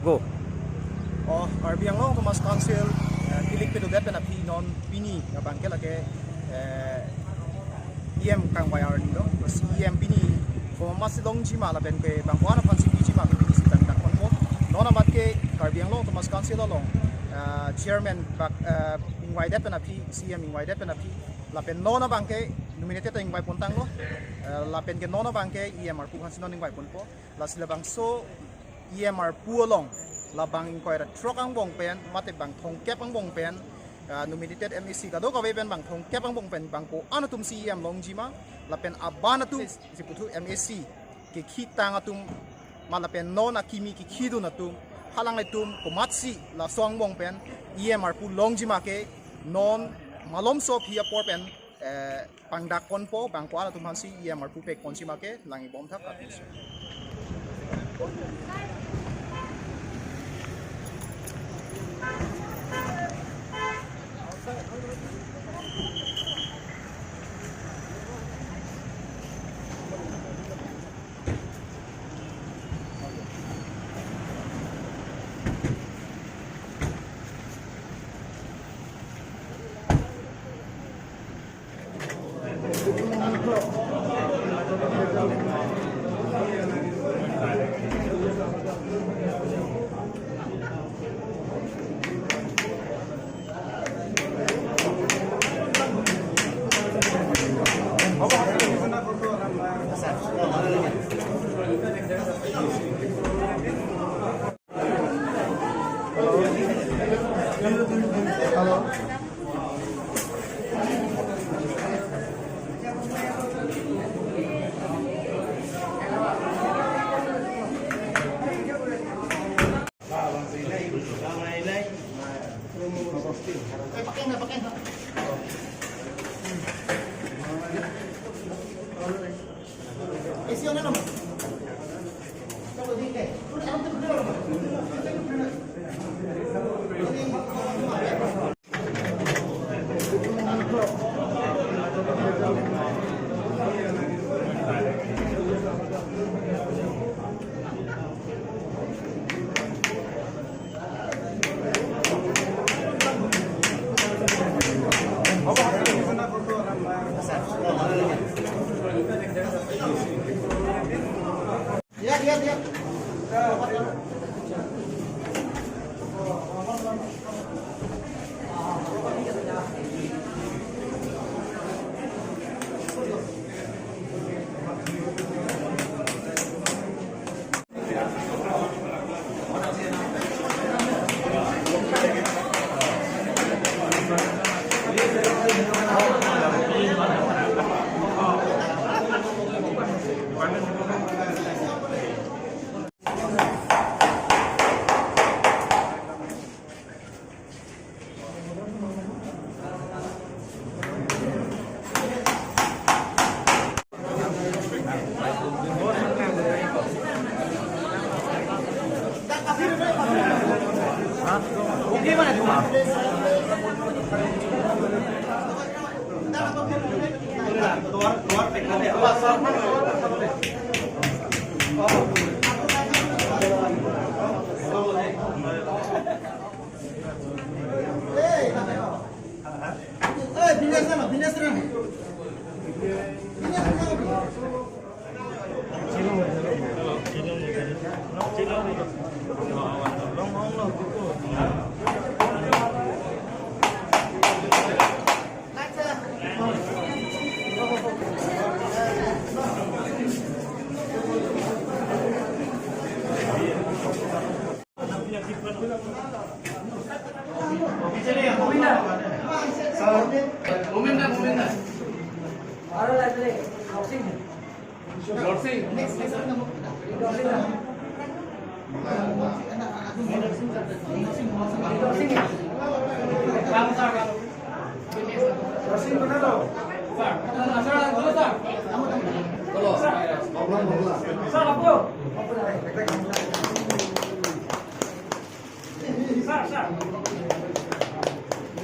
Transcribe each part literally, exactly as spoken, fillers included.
Go. Oh, Karbi Anglong Autonomous Council, eh, kilik pedodet pen aphi non pini abang ke lake, eh, E M kangvai arni lo. Terus E M pini komatsi longji ma lapen ke bang ko-an aphansi piji ma ke pini sitang tak ponpo. Non amat ke Karbi Anglong Autonomous Council along, eh, chairman bak, eh, ingvaidet pen aphi, C E M ingvaidet pen aphi. Lapen non abang ke nominated ingvai pontanglo. Eh, lapen ke non abang ke E M arpu aphansi non ingvai ponpo. Lasi labangso E M arpu along, labang ingkoi ra throk angbong pen, mate bang thomkep angbong pen, ah, nominated M A C kadokave pen bang thomkep angbong pen, bang ko-an atumsi E M longji ma, lapen aban atum, si puthu M A C kekhitang atum, ma lapen non akimi kekhidun atum, halanglitum komatsi laso angbong pen E M arpu longji ma ke, non malomso aphi apor pen, eh, pangdak ponpo, bang ko-an atum aphansi E M arpu pek ponji ma ke, lang-ibom thak.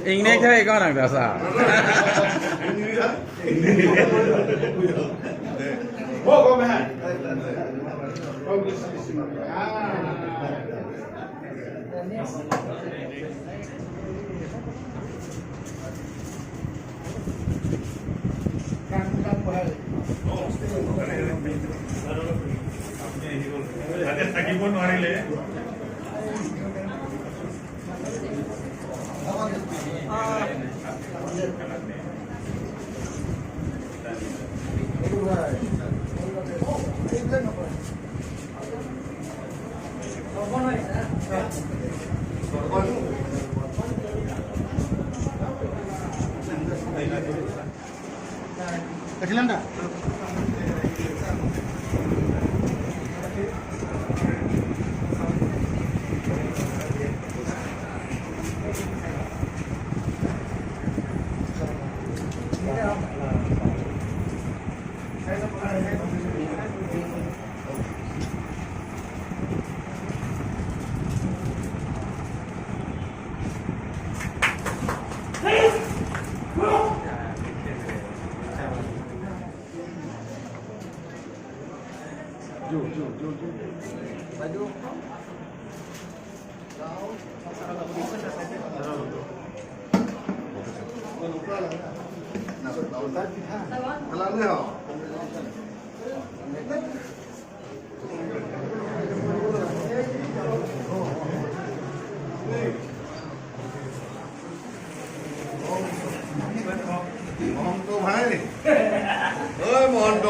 Ingnek hai ko nang dasa. আপুনি আহি গ'ল। তাতে থাকিব নোৱাৰিলে। মহন্ত ভাই, ঐ মহন্ত।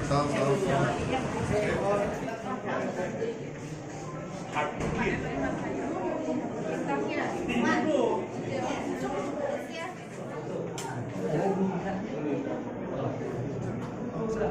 চাওক, চাওক, চাওক। Sir.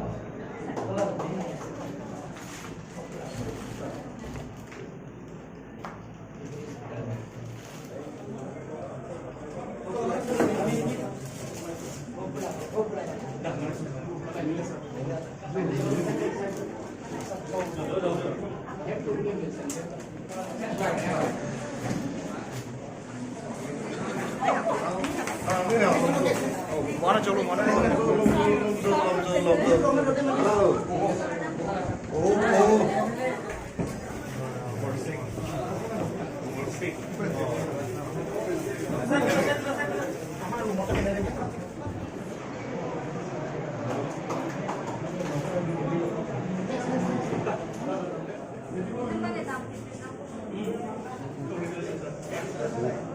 Oh.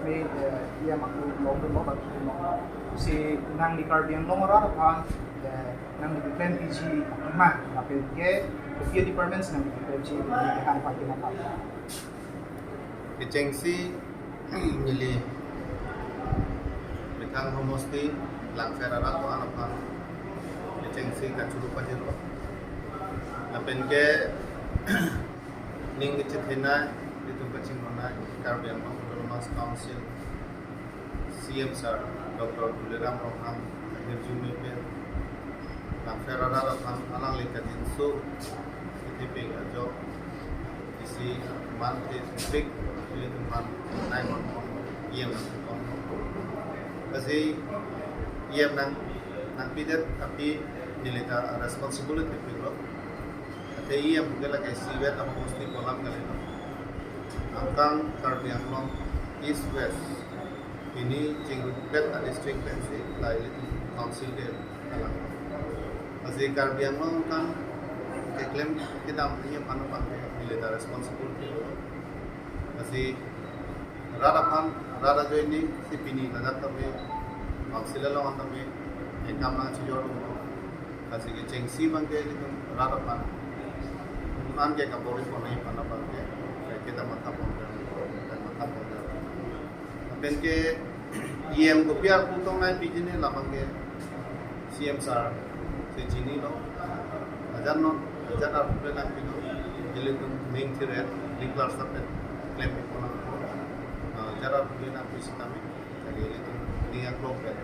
Kami, eh, iya, maklu, mau, mau, mau, si nangli Karbi Anglong arat aphan, eh, nangli plan piji ma, lapen ke, ke departments nangli plan piji, nangli kan pati na pa. Kechengsi neli methang homosti Langpher arat ko-an aphan kechengsi kachuru pajirlo. Lapen ke ning kechethenei, itum kachinghonnei, Karbi Anglong Autonomous Council, C M sir, Doctor Tuliram Ronghang, ahirjume pen, Langpher arat aphan alangli kangjinso kethepik ajok, isi man kethepik, ilitum aphan nai mon mon, E M nangkon. Lasi E M nang, nangpidet, tapi neli ta responsibility pilo. Ate E M ke lake isivet aposti kolam kalilo. Angkang Karbi Anglong East West, pini chingrupet a-district pensi la ilitum council ke kalang. Lasi Karbi Anglong angkang keklem kedam ini aphan abang ke neli ta responsible ke. Lasi rat aphan, rat ajoine si pini ladak tame, council along tame, ekam nangchijor dun. Lasi kechengsi abang ke ilitum rat aphan, man ke kabor-i pon nangji aphan abang ke, kita matha pon, kita matha pon. Lapen ke E M kopi aphuthak nai piji ne labang ke C M sir si chinilo. Ajan non, ajan arpu le nangpilo. Ilitum ning thiret, ning klar sapen klem pon nang. Ajan arpu le nangpi sitame. Jadi ilitum ning aklok pen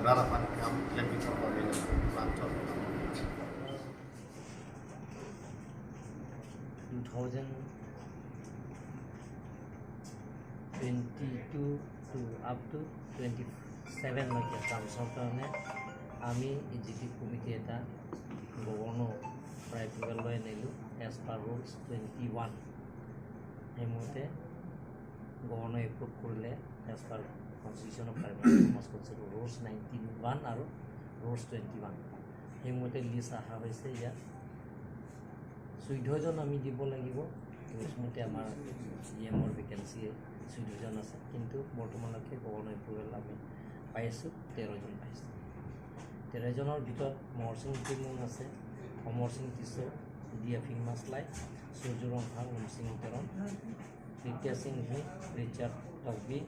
rat aphan kam klem pon pamina. Bangchot. Two thousand twenty-two to up to twenty ছেভেনলৈকে টাৰ্মছৰ কাৰণে আমি executive committee এটা গভৰ্ণৰ পৰা এপ্ৰুভেল লৈ আনিলোঁ as per rules twenty one. সেইমতে governor approve কৰিলে as per constitution of Karbi Anglong autonomous council rules nineteen one আৰু ৰুলছ টুৱেণ্টি ওৱান। সেইমতে লিষ্ট অহা হৈছে ইয়াত। চৈধ্যজন আমি দিব লাগিব। ৰুলছ মতে আমাৰ ই এমৰ ভেকেঞ্চি চৈধ্যজন আছে, কিন্তু বৰ্তমানলৈকে গভৰ্ণৰ এপ্ৰুভেল আমি পাইছোঁ, তেৰজন পাইছোঁ। তেৰজনৰ ভিতৰত মহৰসিং তিমুং আছে, অমৰসিং টিছ, ডিয়াফিং মাছলাই, চুৰ্যু ৰংফাং, লুমসিং তেৰণ, নিত্য সিংহ, ৰিচাৰ্ড টকবি,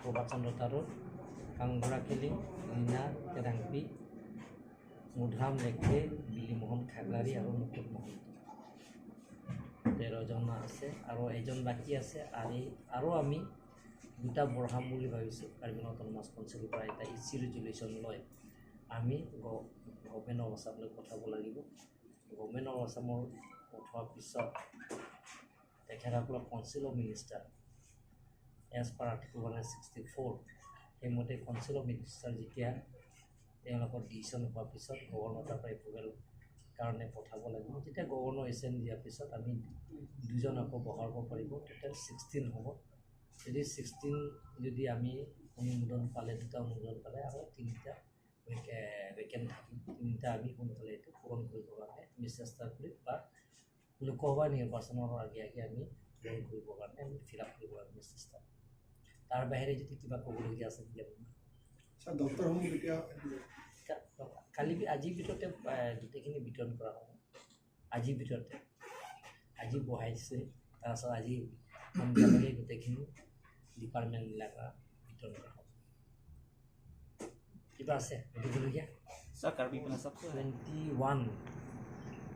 প্ৰভাত চন্দ্ৰ তাৰুৰ, কাংগুৰা কিলিং, ৰীণা কেডাংপি, মধুৰাম লেকথে, বিলি মোহন খাগলাৰী আৰু মুকুট মহন্ত। তেৰজন আছে আৰু এজন বাকী আছে। আৰু, আৰু আমি দুটা বঢ়াম বুলি ভাবিছোঁ কাৰ্বি আংলং অট'নমাছ কাউন্সিলৰ পৰা এটা ই চি ৰেজুলেশ্যন লৈ আমি গ-, গভৰ্ণমেণ্ট অফ আছামলৈ পঠাব লাগিব। গভৰ্ণমেণ্ট অফ আছামৰ পঠোৱাৰ পিছত তেখেতসকলক council of minister as per article one sixty four, সেইমতে কাউন্সিল অফ মিনিষ্টাৰ যেতিয়া তেওঁলোকৰ ডিচিশ্যন হোৱাৰ পিছত গভৰ্ণৰ তাৰ পৰা এপ্ৰুভেল কাৰণে পঠাব লাগিব। যেতিয়া গভৰ্ণৰ এছেণ্ট দিয়াৰ পিছত আমি দুজন আকৌ বহাব পাৰিব, টোটেল ছিক্সটিন হ'ব। যদি ছিক্সটিন যদি আমি অনুমোদন পালে, দুটা অনুমোদন পালে আৰু তিনিটা ভেকে-, ভেকেণ্ট থাকিব। তিনিটা আমি সোনকালে এইটো পূৰণ কৰিবৰ কাৰণে আমি চেষ্টা কৰিম বা লোকসভা নিৰ্বাচনৰ আগে আগে আমি পূৰণ কৰিবৰ কাৰণে আমি ফিল আপ কৰিবৰ কাৰণে চেষ্টা কৰিম। তাৰ বাহিৰে যদি কিবা ক'বলগীয়া আছে, তেতিয়া ছাৰ, দপ্তৰসমূহ কেতিয়া? কা-, কালি বি-, আজিৰ ভিতৰতে, আহ, গোটেইখিনি বিতৰণ কৰা হ'ব। আজিৰ ভিতৰতে, আজি বহাইছে, তাৰপিছত আজি সন্ধিয়ালৈকে গোটেইখিনি ডিপাৰ্টমেণ্টবিলাকৰ বিতৰণ কৰা হ'ব। কিবা আছে সুধিবলগীয়া? Sir, Karbi Anglong sub, sir. Twenty one,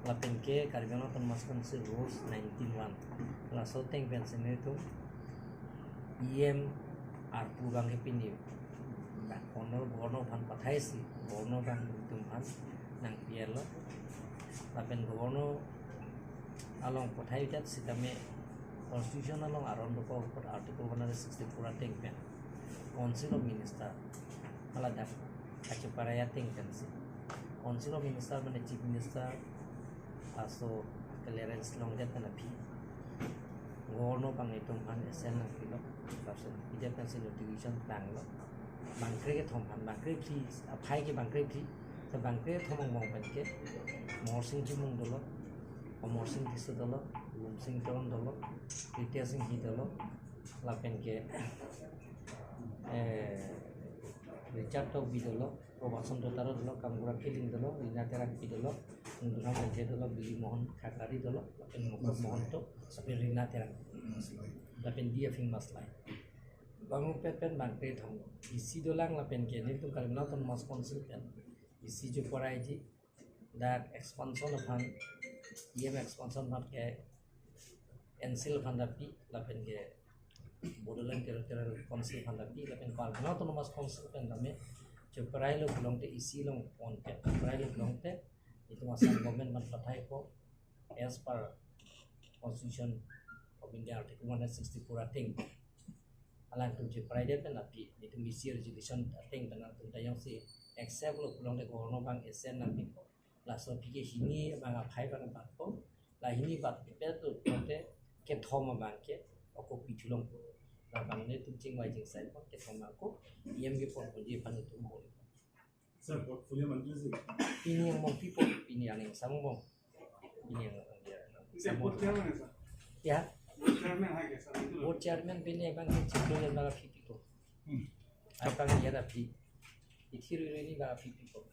lapen ke Karbi Anglong Autonomous Council Rules nineteen one, laso ateng pensi nelitum E M arpu abang ke pini, ba, gobor-, gobernor aphan pathaisi, gobernor abang nelitum aphan nangpi-etlo. Lapen gobernor along pathai ajat sitame constitution along aron dokok apot article one hundred sixty-four ateng pen Council of Minister, hala dak kacheparai ateng pensi Council of Minister mane Chief Minister aso clearance longdet pen aphi gobernor abang nelitum aphan essen nangpilo, lapen pidet pensi notification tanglo. Bangkre kethom aphan, bangkre phli, aphai ke bangkre phli, so bangkre kethom angbong pen ke Mohorsing Timung dolo, Amarsing Tisso dolo, Lumsing Teron dolo, Ritya Singhi dolo, lapen ke, eh, Richard Tokbi dolo, Robert Chandra Taro dolo, Kamgura Killing dolo, Rina Terangpi dolo, Mudurham Rengkhe dolo, Billy Mohan Khakari dolo, lapen Mukut Mohanto, lapen Rina Terangpi, lapen Dia Phing Maslai. Bang pet pen bangkre kethom. Isi dolang lapen ke nelitum Karbi Anglong Autonomous Council pen isi jo poraiji, dak expansion aphan, iem expansion aphan ke N C L aphan dapi, lapen ke Bodoland Territorial Council aphan dapi, lapen Karbi Anglong Autonomous Council pen tame jo porailo pulote isi along pon ke, porailo pulote itum Assam government aphan pathaipo as per Constitution of India Article one hundred sixty-four ateng. Alangtum jo porai det pen aphi, itum isi resolution ateng pen alangtum ta jongsi accept lo pulote gobernor abang essen nangpipo. Laso aphi ke hini abang aphai abang batpo. La hini batpet lo pulote kethom abang ke ako pithu longpo. Labang nelitum chingvai chingsai pon kethom ako iem ke pon ponji aphan itum bol. Sir, portfolio mantri sir. Pini angbong pipo, pini aning samong. Pini angbong dia. Sir, board chairman hai sir? Ya. Board chairman hai ke sir? Board chairman pini abang ke chiklo yang bala pipo. Hmm. Abang dia dapi. Ithi rui rui ni bala pipo.